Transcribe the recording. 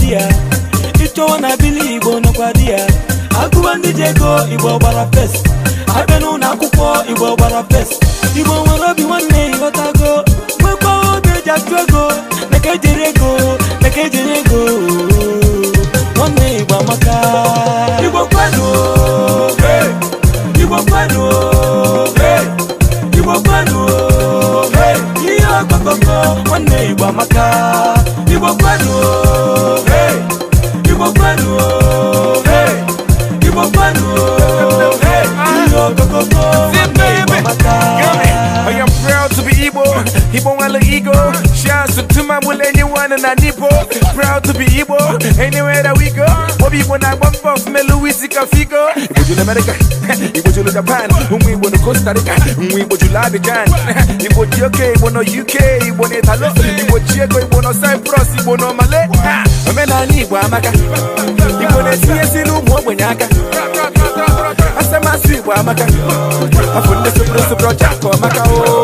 di ya. Ịchọwa na bili Igbo nọkwa di ya. Agụba ndị ji ego, Igbo gbara first. Abịa n'ụlọ akwụkwọ, Igbo gbara first. Igbo nwere obi nwanne, ịghọtago? Nwekwa obi eji achụ ego na ka ejere ego na ka ejere ego. Nwanne, Igbo amaka. Igbo kwenu, hey! Igbo kwenu, hey! Igbo kwenu, hey! Ihe okokoko. Nwanne, Igbo amaka. Igbo kwenu, hey! Igbo kwenu, hey! Igbo kwenu, hey! Ihe okokoko. Nwanne, Igbo amaka. I am proud to be Igbo, Igbo nwere ego. Shouts to my anyone in Nipo. Proud to be Igbo, anywhere that we go. Obi Igbo na-agba mbọ melu isi ka figo. Igbo julu America, Igbo julu Japan, ụmụ Igbo na Costa Rica, ụmụ Igbo julu Abidjan. Igbo ji oke, Igbo nọ UK, Igbo na Italo, Igbo ji ego, Igbo nọ Cyprus, Igbo nọ Malay. Ha! Omenala Igbo amaka. Igbo na-etinyesiri ụmụ ogbenye aka. Asamasụ Igbo amaka. Afọ ndị sụpụrụ sụpụrụ ọcha ka ọmaka o.